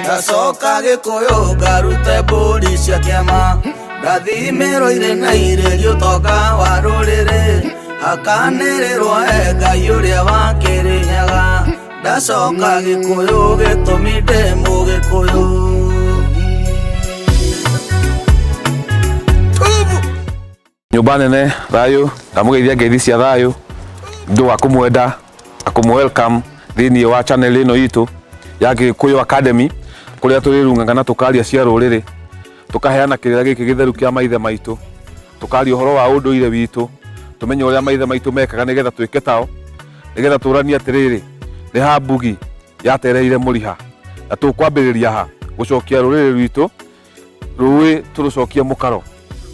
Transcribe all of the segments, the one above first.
Ndacoka Gĩkũyũ ngarute mbũri cia kĩama, ndathimĩrwo irĩ na irĩrio ũtonga wa rũrĩrĩ, hakanĩrĩrwo he Ngai ũrĩa wa Kĩrĩnyaga. Ndacoka Gĩkũyũ gĩtũmi ndĩ Mũgĩkũyũ. Nyũmba nene thayũ, ndamũgeithia ngeithi cia thayũ ndũ wa kũmwenda na kũmũ welcome thĩinĩ wa channel ĩno itũ ya Gĩkũyũ Academy, kũrĩa tũrĩrungaga na tũkaria cia rũrĩrĩ, tũkaheana kĩrĩra gĩkĩ gĩtheru kĩa maithe maitũ, tũkaria ũhoro wa ũndũire witũ, tũmenye ũrĩa maithe maitũ mekaga nĩgetha twĩke tao, nĩgetha tũranie atĩrĩrĩ, nĩ ha mbugi yatereire mũriha, na tũkwambĩrĩria ha gũcokia rũrĩrĩ rwitũ rũĩ tũrũcokie mũkaro.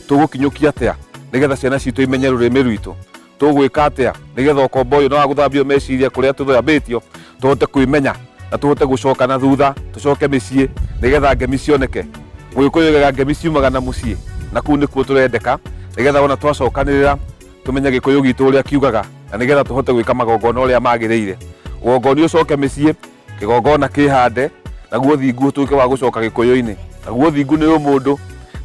Tũgũkinyũkia atĩa nĩgetha ciana citũ imenye rũrĩmĩ rwitũ? Tũgwĩka atĩa nĩgetha ũkombo ũyũ na wa gũthambio meciria kũrĩa tũthambĩtio tũhote kwĩmenya na tũhote gũcoka na thutha, tũcoke mĩciĩ nĩgetha ngemi cioneke? Mũgĩkũyũ oigaga ngemi ciumaga na mũciĩ, na kũu nĩkuo tũrendeka nĩgetha wona twacokanĩrĩra tũmenye Gĩkũyũ gitũ ũrĩa kiugaga, na nĩgetha tũhote gwĩka magongona ũrĩa magĩrĩire. Ũgongoni ũcoke mĩciĩ, kĩgongona kĩhande, naguo ũthingu ũtuĩke wa gũcoka Gĩkũyũ-inĩ. Naguo ũthingu nĩ ũmũndũ,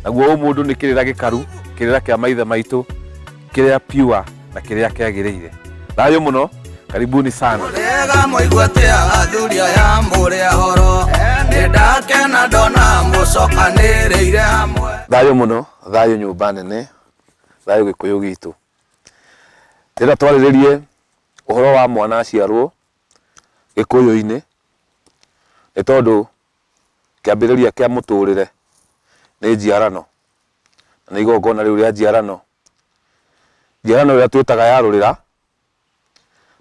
naguo ũmũndũ nĩ kĩrĩra gĩkaru, kĩrĩra kĩa maithe maitũ, kĩrĩa pure na kĩrĩa kĩagĩrĩire. Thayũ mũno, karibuni sana. Mũrĩega mũigua atĩa athuri aya mũrĩ ahoro, nĩ ndakena ndona mũcokanĩrĩire hamwe. Thayũ mũno, thayũ nyũmba nene, thayũ Gĩkũyũ gitũ. Ndĩrenda twarĩrĩrie ũhoro wa mwana aciarwo Gĩkũyũ-inĩ, nĩ tondũ kĩambĩrĩria kĩa mũtũrĩre nĩ njiarano, na nĩ igongona rĩu rĩa njiarano. Njiarano ĩrĩa twĩtaga ya rũrĩra,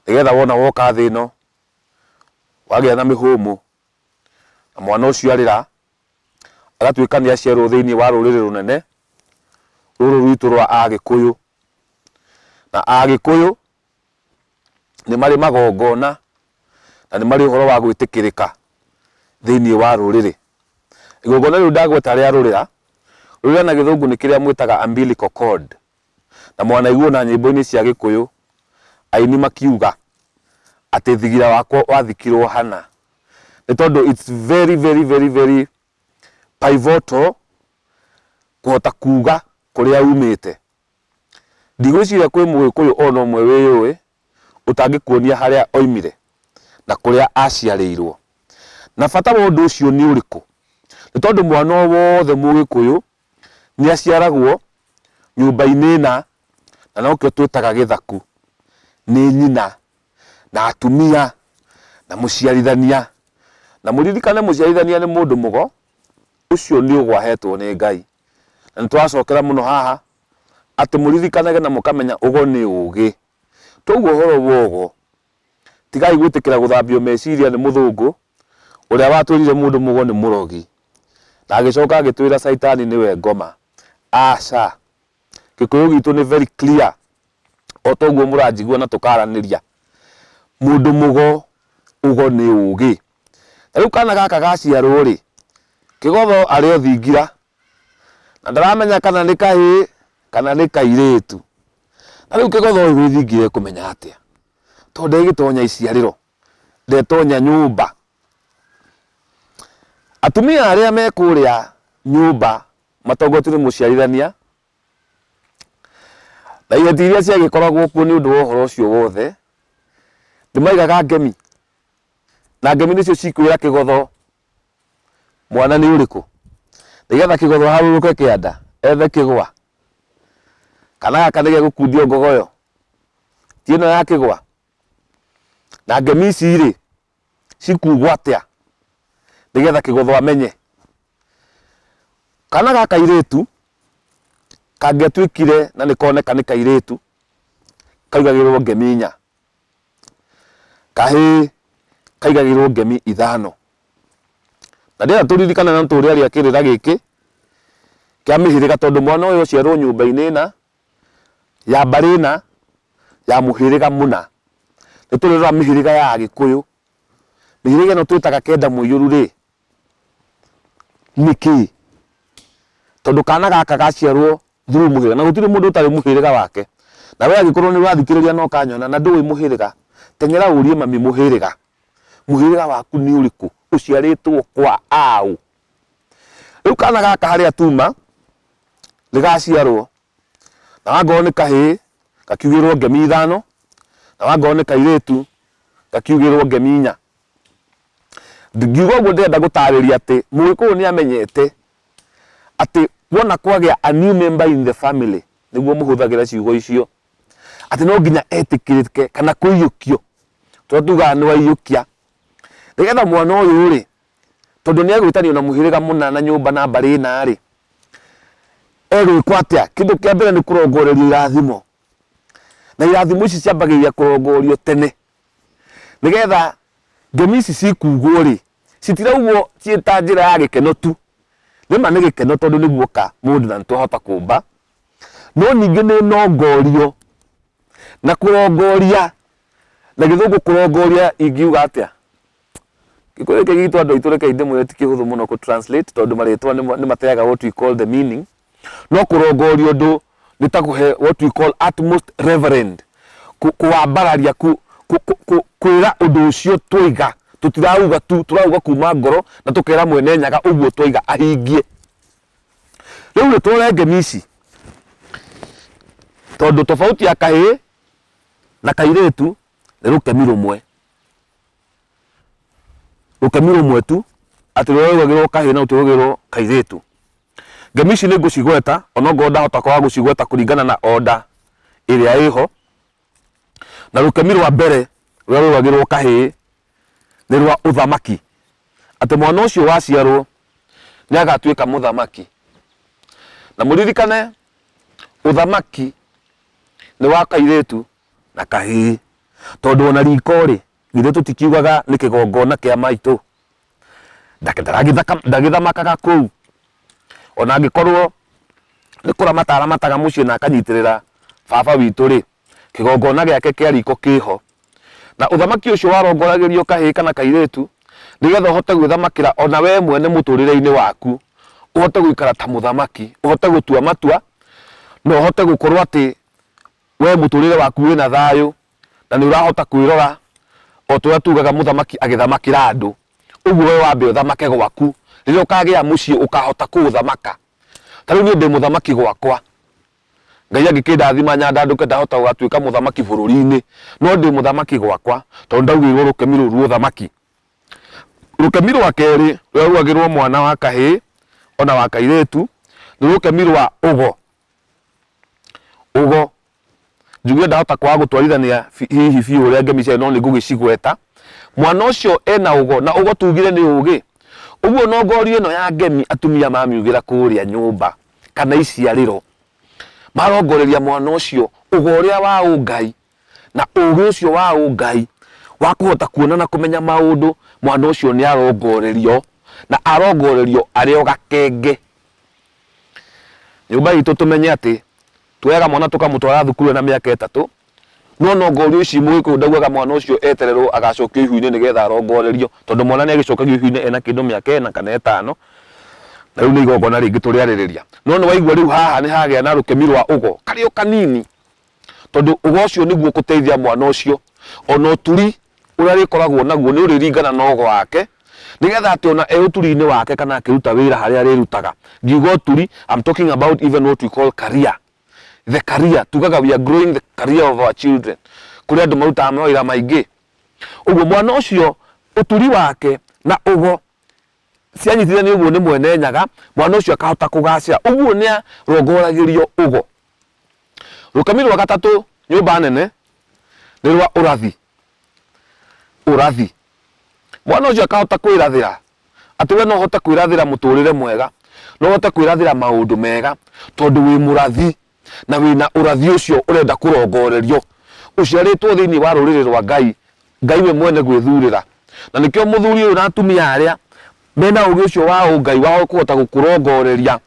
nĩgetha wona woka thĩ ĩno, wagĩa na mĩhũmũ, na mwana ũcio arĩra, agatuĩka nĩ aciarwo thĩiniĩ wa rũrĩrĩ rũnene, rũrũ rwitũ rwa Agĩkũyũ. Na Agĩkũyũ nĩ marĩ magongona na nĩ marĩ ũhoro wa gwĩtĩkĩrĩka thĩinĩ wa rũrĩrĩ. Igongona rĩu ndagweta rĩa rũrĩra, rũrĩra na gĩthũngũ nĩ kĩrĩa mwĩtaga umbilical cord. Na mwanaigua ona nyĩmbo-inĩ cia gĩkũyũ aini makiuga atĩ thigira wakwa wathikirwo hana. Nĩ tondũ it's very very very very pivotal kũhota kuga kũrĩa umĩte. Ndigwĩciria kwĩ mũgĩkũyũ ona ũmwe wĩyũĩ ũtangĩkuonia harĩa oimire na kũrĩa aciarĩirwo. Na bata wa ũndũ ũcio nĩ ũrĩkũ? Nĩ tondũ mwana o wothe mũgĩkũyũ nĩ aciaragwo nyũmba-inĩ ĩna, na nokĩo twĩtaga gĩthaku, nĩ nyina na atumia na mũciarithania. Na mũririkane mũciarithania nĩ mũndũ mũgo, ũcio nĩ ũgo ahetwo nĩ Ngai. Na nĩ tũracokera mũno haha atĩ mũririkanage na mũkamenya ũgo nĩ ũgĩ. Twauga ũhoro wa ũgo, tigai gwĩtĩkĩra gũthambio meciria nĩ mũthũngũ ũrĩa watwĩrire mũndũ mũgo nĩ mũrogi, na agĩcoka agĩtwĩra caitani nĩwe ngoma. Aca! Gĩkũyũ gitũ nĩ very clear o ta ũguo mũranjigua na tũkaranĩria. Mũndũ mũgo, ũgo nĩ ũgĩ. Ta rĩu kana gaka gaciarwo rĩ, kĩgotho arĩ o thingira na ndaramenya kana nĩ kahĩĩ kana nĩ kairĩtu. Na rĩu kĩgotho ũyũ wĩ thingira ekũmenya atĩa? Tondũ ndegĩtonya iciarĩro, ndetonya nyũmba. Atumia arĩa me kũrĩa nyũmba matongoretio nĩ mũciarithania, na iheti iria ciagĩkoragwo kuo nĩ ũndũ wa ũhoro ũcio wothe, nĩ maigaga ngemi, na ngemi nĩcio cikwĩra kĩgotho mwana nĩ ũrĩkũ, nĩgetha kĩgotho harũrũke kĩanda ethe kĩgwa, kana gaka nĩ gegũkundio ngogoyo, ti ĩno ya kĩgwa. Na ngemi ici rĩ, cikugwo atĩa nĩgetha kĩgotho amenye. Kana ga kairĩtu kangĩatuĩkire na nĩ koneka nĩ kairĩtu, kaigagĩrwo ngemi inya. Kahĩĩ kaigagĩrwo ngemi ithano. Na ndĩrenda tũririkane na tũrĩaria kĩrĩra gĩkĩ kĩa mĩhĩrĩga tondũ mwana ũyũ aciarwo nyũmba-inĩ ĩna, ya mbarĩ ĩna, ya mũhĩrĩga mũna. Nĩ tũrĩrora mĩhĩrĩga ya Agĩkũyũ. Mĩhĩrĩga ĩno twĩtaga kenda mũiyũru rĩ, nĩ kĩĩ? Tondũ kana gaka gaciarwo through mũhĩrĩga, na gũtirĩ mũndũ ũtarĩ mũhĩrĩga wake. Na we angĩkorwo nĩ ũrathikĩrĩria na ũkanyona na ndũĩ mũhĩrĩga, teng'era ũrie mami mũhĩrĩga. Mũhĩrĩga waku nĩ ũrĩkũ? Ũciarĩtwo kwa aũ? Rĩu kana gaka harĩa tuma nĩ gaciarwo, na wangorwo nĩ kahĩĩ gakiugĩrwo ngemi ithano, na wangorwo nĩ kairĩtu gakiugĩrwo ngemi inya. Ngiuga ũguo ndĩrenda gũtarĩria atĩ Mũgĩkũyũ nĩ amenyete atĩ wona kwagĩa a new member in the family, nĩguo mũhũthagĩra ciugo icio, atĩ no nginya etĩkĩrĩke kana kũiyũkio, tũrĩa tugaga nĩ waiyũkia, nĩgetha mwana ũyũ rĩ, tondũ nĩ egwĩtanio na mũhĩrĩga mũna na nyũmba na mbarĩ ĩna rĩ, egwĩkwo atĩa? Kĩndũ kĩa mbere nĩ kũrongorerio irathimo, na irathimo ici ciambagĩrĩria kũrongorio tene, nĩgetha ngemi ici cikugwo rĩ, citiraugwo ciĩ ta njĩra ya gĩkeno tu, nĩma nĩ gĩkeno tondũ nĩ guoka mũndũ na nĩtwahota kũmba, no ningĩ nĩ nongorio, na kũrongoria, na gĩthũngũ kũrongoria ingiuga atĩa? Gĩkũyũ gĩkĩ gitũ andũ aitũ rekei ndĩmwĩre ti kĩhũthũ mũno kũ translate tondũ marĩtwa nĩ mateaga what we call the meaning, no kũrongoria ũndũ nĩ ta kũhe what we call utmost reverend, kũwambararia, kwĩra ũndũ ũcio twaiga, tũtirauga tu, tũrauga kuma ngoro na tũkera mwene Nyaga ũguo twaiga ahingie. Rĩu rĩ tũrore ngemi ici, tondũ tofauti ya kahĩĩ na kairĩtu nĩ rũkemi rũmwe. Rũkemi rũmwe tu, atĩ rũrĩa rwaugagĩrwo kahĩĩ na rũtiaugagĩrwo kairĩtu. Ngemi ici nĩ ngũcigweta onokorwo ndahota kwaga gũcigweta kũringana na order ĩrĩa ĩho. Na rũkemi rwa mbere rũrĩa rwaugagĩrwo kahĩĩ nĩ rwa ũthamaki, atĩ mwana ũcio waciarwo nĩ agatuĩka mũthamaki. Na mũririkane ũthamaki nĩ wa kairĩtu na kahĩĩ, tondũ ona riko rĩ, githĩ tũtikiugaga nĩ kĩgongona kĩa maitũ? Ndagĩthamakaga kũu, ona angĩkorwo nĩ kũramata aramataga mũciĩ na akanyitĩrĩra baba witũ rĩ, kĩgongona gĩake kĩa riko kĩho. Na ũthamaki ũcio warongoragĩrio kahĩĩ kana kairĩtu, nĩgetha ũhote gwĩthamakĩra ona we mwene mũtũrĩre-inĩ waku, ũhote gũikara ta mũthamaki, ũhote gũtua matua, na ũhote gũkorwo atĩ we mũtũrĩre waku wĩna thayũ, na nĩ ũrahota kwĩrora o ta ũrĩa tugaga mũthamaki agĩthamakĩra andũ, ũguo we wambe ũthamake gwaku, rĩrĩa ũkagĩa mũciĩ ũkahota kũũthamaka. Ta rĩu niĩ ndĩ mũthamaki gwakwa, Ngai angĩkĩndathima nyandandũke ndahota gũgatuĩka mũthamaki bũrũri-inĩ, no ndĩ mũthamaki gwakwa tondũ ndaugĩirwo rũkemi rũu rwa ũthamaki. Rũkemi rwa kerĩ rũrĩa rugagĩrwo mwana wa kahĩĩ ona wa kairĩtu nĩ rũkemi rwa ũgo. Ũgo Njuge ndahota kwaga gũtwarithania hihi biũ ũrĩa ngemi ciarĩ no nĩ ngũgĩcigweta. Mwana ũcio ena ũgo, na ũgo tugire nĩ ũgĩ. Ũguo nongorio ĩno ya ngemi atumia mamiugĩra kũrĩa nyũmba kana iciarĩro, marongoreria mwana ũcio ũgo ũrĩa wa ũngai na ũgĩ ũcio wa ũngai wa kũhota kuona na kũmenya maũndũ, mwana ũcio nĩ arongorerio na arongorerio arĩ o gakenge. Nyũmba itũ tũmenye atĩ Tuoyaga mwana tũkamũtwara thukuru ena mĩaka ĩtatũ, no nongorio ici Mũgĩkũyũ ndaugaga mwana ũcio etererwo agacokio ihu-inĩ nĩgetha arongorerio, tondũ mwana nĩagĩcokagio ihu-inĩ ena kĩndũ mĩaka ĩna kana ĩtano, na rĩu nĩ igongona rĩngĩ tũrĩarĩrĩria. No nĩwaigua rĩu haha nĩhagĩa na rũkemi rwa ũgo, karĩ o kanini, tondũ ũgo ũcio nĩguo ũkũteithia mwana ũcio, ona ũturi ũrĩa arĩkoragwo naguo nĩ ũrĩringana na ũgo wake, nĩgetha atĩ ona e ũturi-inĩ wake kana akĩruta wĩra harĩa arĩrutaga, ngiuga ũturi, I'm talking about even what we call career, the career, tugaga we are growing the career of our children, kũrĩ andũ marutaga mawĩra maingĩ, ũguo mwana ũcio ũturi wake na ũgo cianyitithanio ũguo nĩ mwene Nyaga, mwana ũcio akahota kũgacĩra, ũguo nĩ arongoragĩrio ũgo. Rũkemi rwa gatatũ nyũmba nene nĩ rwa ũrathi, ũrathi. Mwana ũcio akahota kwĩrathĩra atĩ we no ũhote kwĩrathĩra mũtũrĩre mwega, no ũhote kwĩrathĩra maũndũ mega tondũ wĩ mũrathi na wĩna ũrathi ũcio ũrenda kũrongorerio. Ũciarĩtwo thĩinĩ wa rũrĩrĩ rwa Ngai, Ngai we mwene gwĩthurĩra. Na nĩkĩo mũthuri ũyũ na atumia arĩa mena ũgĩ ũcio wa ũngai wa kũhota gũkũrongoreria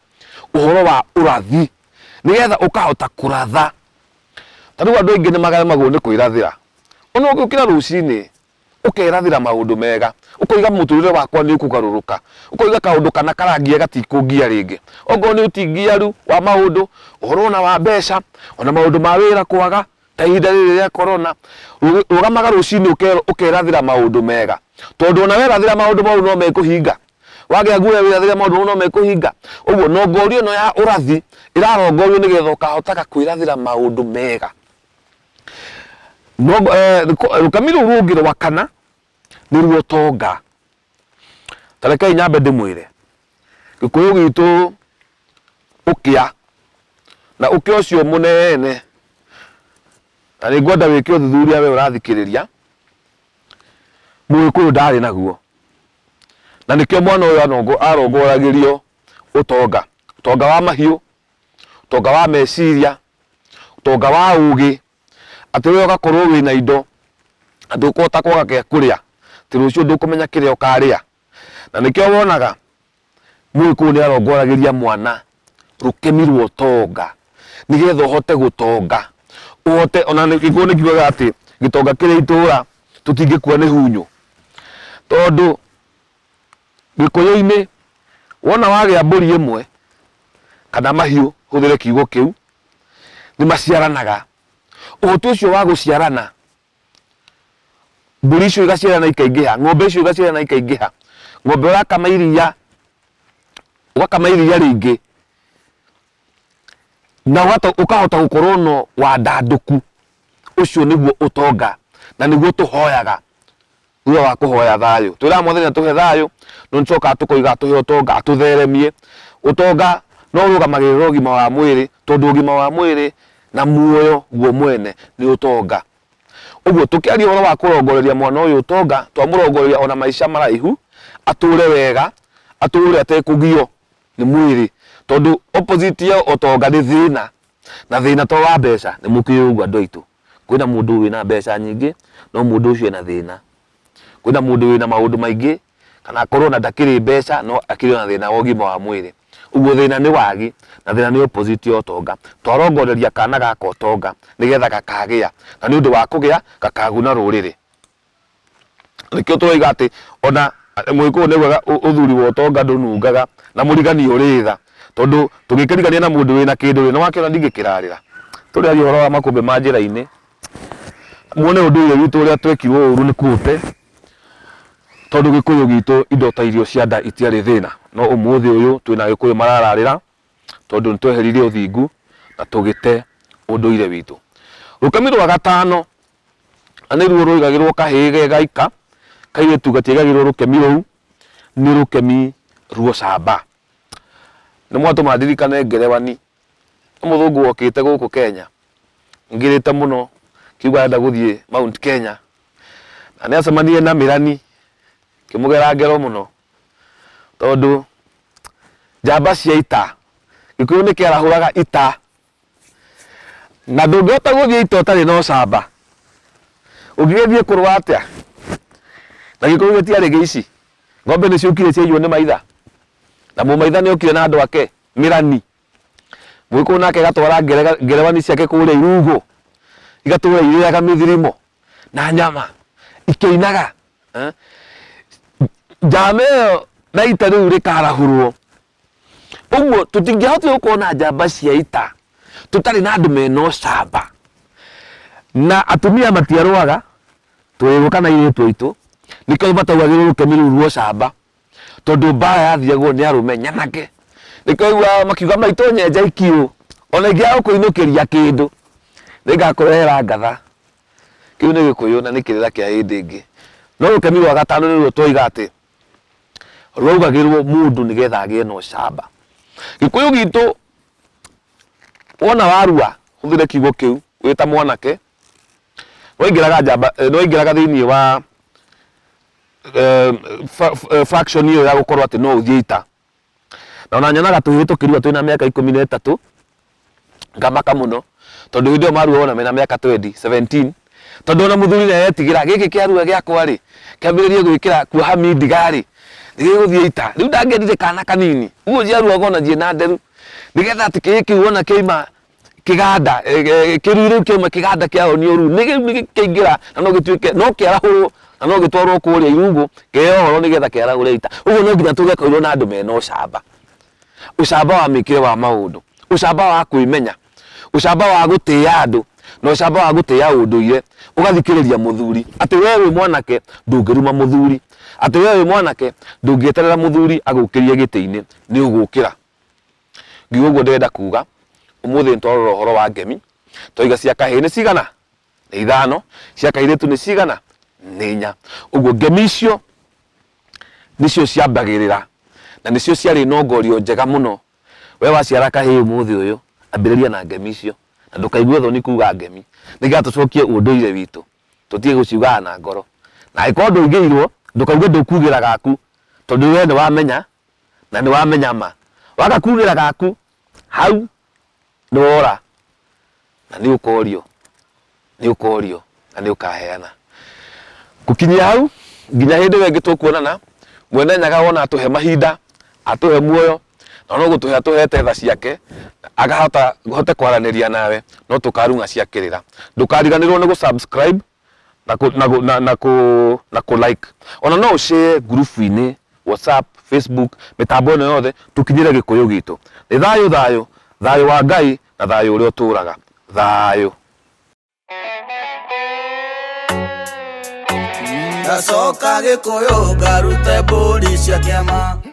ũhoro wa ũrathi nĩgetha ũkahota kũratha. Ta rĩu andũ aingĩ nĩ maremagwo nĩ kwĩrathĩra. Ona ũngĩũkĩra rũcinĩ ũkerathĩra maũndũ mega, ũkoiga mũtũrĩre wakwa nĩ ũkũgarũrũka, ũkoiga kaũndũ kana karangia gatikũngia rĩngĩ. Okorwo nĩ ũtingiaru wa maũndũ, ũhoro ona wa mbeca, ona maũndũ ma wĩra kwaga, ta ihinda rĩrĩ rĩa corona, rũgamaga rũcinĩ ũkerathĩra maũndũ mega. Tondũ ona werathĩra maũndũ moru no mekũhinga. Wagĩa guoya wĩrathĩre maũndũ moru no mekũhinga. Ũguo nongorio ĩno ya ũrathi ĩrarongorio nĩgetha ũkahotaga kwĩrathĩra maũndũ mega. No, eh, rũkami rũu rũngĩ rwa kana nĩruo ũtonga. Ta rekei nyambe ndĩmwĩre, Gĩkũyũ gitũ ũkĩa, na ũkĩa ũcio mũnene, na nĩ ngwenda wĩke ũthuthuria we ũrathikĩrĩria, Mũgĩkũyũ ndarĩ naguo. Na nĩkĩo mwana ũyũ arongoragĩrio ũtonga, ũtonga wa mahiũ, ũtonga wa meciria, ũtonga wa ũgĩ, atĩ we ũgakorwo wĩna indo na ndũkũhota kwaga gĩa kũrĩa, atĩ rũciũ ndũkũmenya kĩrĩa ũkarĩa. Na nĩkĩo wonaga Mũgĩkũyũ nĩ arongoragĩria mwana rũkemi rwa ũtonga, nĩgetha ũhote gũtonga, ũhote ona Gĩkũyũ nĩ kiugaga atĩ gĩtonga kĩrĩ itũra tũtingĩkua nĩ hunyũ. Tondũ Gĩkũyũ-inĩ wona wagĩa mbũri ĩmwe kana mahiũ hũthĩre kiugo kĩu, nĩ maciaranaga. Ũhoti ũcio wa gũciarana, mbũri icio igaciarana ikaingĩha, ng'ombe icio igaciarana ikaingĩha, ng'ombe ũrakama iria, ũgakama iria rĩingĩ, na ũkahota gũkorwo na wandandũku, ũcio nĩguo ũtonga na nĩguo tũhoyaga. Thutha wa kũhoya thayũ, twĩraga Mwathani atũhe thayũ, no nĩ tũcokaga tũkoiga atũhe ũtonga, atũtheremie. Ũtonga no ũrũgamagĩrĩra ũgima wa mwĩrĩ, tondũ ũgima wa mwĩrĩ na muoyo guo mwene nĩ ũtonga. Ũguo tũkĩaria ũhoro wa kũrongoreria mwana ũyũ ũtonga, twamũrongoreria ona maica maraihu, atũre wega, atũre atekũgio nĩ mwĩrĩ, tondũ opposite ya ũtonga nĩ thĩna, na thĩna to wa mbeca, nĩ mũkĩũĩ ũguo andũ aitũ. Kwĩna mũndũ wĩna mbeca nyingĩ no mũndũ ũcio ena thĩna. Kwĩna mũndũ wĩna maũndũ maingĩ kana akorwo ona ndakĩrĩ mbeca no akĩrĩ ona thĩna wa ũgima wa mwĩrĩ. Ũguo thĩna nĩ wagi na thĩna nĩ opposite ya ũtonga. Twarongoreria kana gaka ũtonga nĩgetha gakagĩa na nĩ ũndũ wa kũgĩa gakaguna rũrĩrĩ. Nĩkĩo tũroiga atĩ ona Mũgĩkũyũ nĩ augaga ũthuri wa ũtonga ndũnungaga na mũrigani ũrĩ tha. Tondũ tũngĩkĩrigania na mũndũ wĩna kĩndũ rĩ, nĩ wakĩona ndingĩkĩrarĩra. Tũrĩaria ũhoro wa makũmbĩ ma njĩra-inĩ, muone ũndũire witũ ũrĩa twekirwo ũru nĩ kũũte, tondũ Gĩkũyũ gitũ indo ta irio cia nda itiarĩ thĩna. No ũmũthĩ ũyũ twĩna Agĩkũyũ marararĩra tondũ nĩ tweheririe ũthingu na tũgĩte ũndũire witũ. Rũkami rwa gatano na nĩruo rũigagĩrwo kahĩĩ ge gaika, kairĩtu gatiigagĩrwo rũkemi rũu, nĩ rũkemi rwa ũcamba. Nĩ mwatũma ndirikane ngerewani, he mũthũngũ wokĩte gũkũ Kenya, aingĩrĩte mũno, akiuga arenda gũthiĩ Mount Kenya, na nĩ acemanirie na mĩrani, ĩkĩmũgera ngero mũno, tondũ njamba cia ita, Gĩkũyũ nĩ kĩarahũraga ita Na ndũngĩhota gũthiĩ ita ũtarĩ na ũcamba. Ũngĩgĩthiĩ kũrũa atĩa? Na Gĩkũyũ gĩtiarĩ gĩici. Ng'ombe nĩ ciokire ciaiywo nĩ maitha. Na mũmaitha nĩ okire na andũ ake, mĩrani. Mũgĩkũyũ nake agatwara ngerewani ciake kũrĩa irugũ. Igatũra irĩaga mĩthirimo na nyama ikĩinaga. Eh? Njama ĩyo na ita rĩu rĩkarahũrwo. Ũguo tũtingĩahotire gũkorwo na njamba cia ita tũtarĩ na andũ mena ũcamba. Na atumia matiarũaga, twĩrwo kana airĩtu aitũ, nĩkĩo matahuhagĩrwo rũkemi rũu rwa ũcamba, tondũ mbara yathiagwo nĩ arũme nyanake. Nĩkĩo ũiguaga makiuga maitũ nyenja ikiũ, ona ingĩaga gũkũinũkĩria kĩndũ, nĩngakũrehera ngatha. Kĩu nĩ Gĩkũyũ na nĩ kĩrĩra kĩa hĩndĩ ĩngĩ. No rũkemi rwa gatano nĩruo twoiga atĩ rwaugagĩrwo mũndũ nĩgetha agĩe na ũcamba. Gĩkũyũ gitũ wona warua, hũthĩre kiugo kĩu, wĩ ta mwanake, nĩwaingĩraga njamba, nĩwaingĩraga thĩiniĩ wa fraction ĩyo ya gũkorwo atĩ no ũthiĩ ita. Na ona nyonaga tũhĩĩ tũkĩrua twĩna mĩaka 13, ngamaka mũno, tondũ hĩndĩ ĩyo maruaga ona mena mĩaka 20, 17, tondũ ona mũthuri nĩ aretigĩra, gĩkĩ kĩarua gĩakwa rĩ, kĩambĩrĩrie gwĩkĩra kuoha mindiga rĩ, nĩ gĩgũthiĩ ita. Rĩu ndangĩendire kana kanini, ũguo njiaruaga ona njiĩ na nderu, nĩgetha atĩ kĩhĩĩ kĩu ona kĩaima kĩganda, kĩrui rĩu kĩauma kĩganda kĩahonio rĩu, nĩ rĩu kĩaingĩra na no gĩtuĩke, no kĩarahũrwo na no gĩtwarwo kũrĩa irungũ kĩheo ũhoro nĩgetha kĩarahũre ita. Ũguo no nginya tũgĩakorirwo na andũ mena ũcamba. Ũcamba wa mĩkĩre wa maũndũ, ũcamba wa kwĩmenya, ũcamba wa gũtĩa andũ. Na ũcamba wa gũtĩĩa ũndũire, ũgathikĩrĩria mũthuri, atĩ wee wĩ mwanake ndũngĩruma mũthuri, atĩ wee wĩ mwanake ndũngĩeterera mũthuri agũkĩrie gĩtĩ-inĩ, nĩ ũgũkĩra. Ngiuga ũguo ndĩrenda kuga, ũmũthĩ nĩ twarora ũhoro wa ngemi, twaiga cia kahĩĩ nĩ cigana? Nĩ ithano, cia kairĩtu nĩ cigana? Nĩ inya. Ũguo ngemi icio nĩcio ciambagĩrĩra na nĩcio ciarĩ nongorio njega mũno. We waciara kahĩĩ ũmũthĩ ũyũ, ambĩrĩria na ngemi icio na ndũkaigue thoni kuga ngemi nĩgetha tũcokie ũndũire witũ, tũtige gũciugaga na ngoro. Na angĩkorwo ndũigĩirwo, ndũkauge ndũkugĩra gaku tondũ we nĩ wamenya na nĩ wamenya ma. Waga kugĩra gaku, hau nĩ wora na nĩ ũkorio, nĩ ũkorio na nĩ ũkaheana. Gũkinyia hau nginya hĩndĩ ĩyo ĩngĩ tũkuonana, Mwene Nyaga wona atũhe mahinda, atũhe muoyo, na no gũtũhe atũhete tha ciake, akahota hote kwaranĩria nawe, no tũkarung'a cia kĩrĩra. Ndũkariganĩrwo nĩ gũ subscribe na kũ, na, na, na, kũ, na kũ like. Ona no ũshare ngurubu-inĩ, WhatsApp, Facebook, mĩtambo ĩno yothe, tũkinyĩre gĩkũyũ gitũ. Nĩ thayũ thayũ, thayũ wa Ngai na thayũ ũrĩa ũtũraga. Thayũ. Ndacoka gĩkũyũ ngarute mbũri cia kĩama.